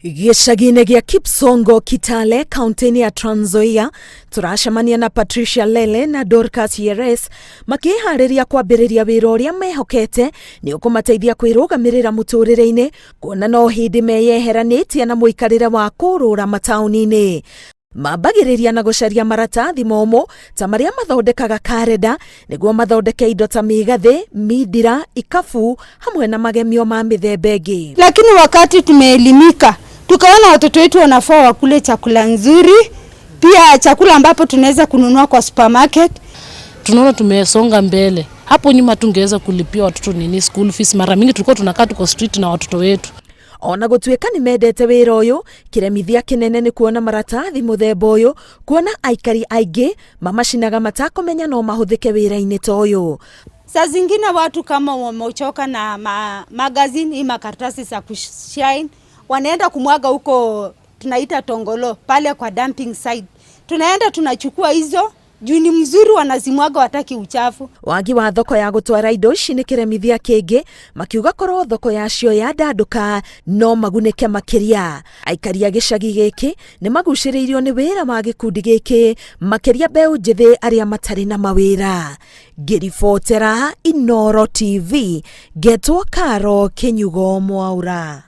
Gĩcagi-inĩ gĩa Kipsongo, Kitale, kaunti-inĩ ya Trans Nzoia, tũracemania na Patricia Lele na Dorcas Yeres makĩĩharĩria kwambĩrĩria wĩra ũrĩa mehokete nĩ ũkũmateithia kwĩrũgamĩrĩra mũtũrĩre-inĩ, kuona no hĩndĩ meyeheranĩtie na mũikarĩre wa kũũrũra mataũni-inĩ. Mambagĩrĩria na gũcaria maratathi momũ ta marĩa mathondekaga karenda nĩguo mathondeke indo ta mĩgathĩ, mindira, ikabu hamwe na magemio ma mĩthemba ĩngĩ. Lakini wakati tumeelimika tukaona watoto wetu wanafaa wakule chakula nzuri, pia chakula ambapo tunaweza kununua kwa supermarket. Tunaona tumesonga mbele. Hapo nyuma tungeweza kulipia watoto nini school fees, mara mingi tulikuwa tunakaa tuko street na watoto wetu. Ona gũtuĩka nĩ mendete wĩra ũyũ, kĩremithia kĩnene nĩ kuona maratathi mũthemba ũyũ, kuona aikari aingĩ mamacinaga matakũmenya no mahũthĩke wĩra-inĩ ta ũyũ. Saa zingine watu kama wamechoka na ma magazine hii makaratasi za kushine wanaenda kumwaga huko, tunaita tongolo pale kwa dumping site. Tunaenda tunachukua hizo juu ni mzuri, wanazimwaga wataki uchafu. Wagi wa thoko ya gũtwara indo ici nĩ kĩremithia kĩngĩ, makiuga korwo thoko yacio yandandũka no magunĩke makĩria. Aikari a gĩcagi gĩkĩ nĩ magucĩrĩirio nĩ wĩra wa gĩkundi gĩkĩ, makĩria mbeũ njĩthĩ arĩa matarĩ na mawĩra. Ngĩribotera Inooro TV, ngetwo Karo Kĩnyugo Mwaura.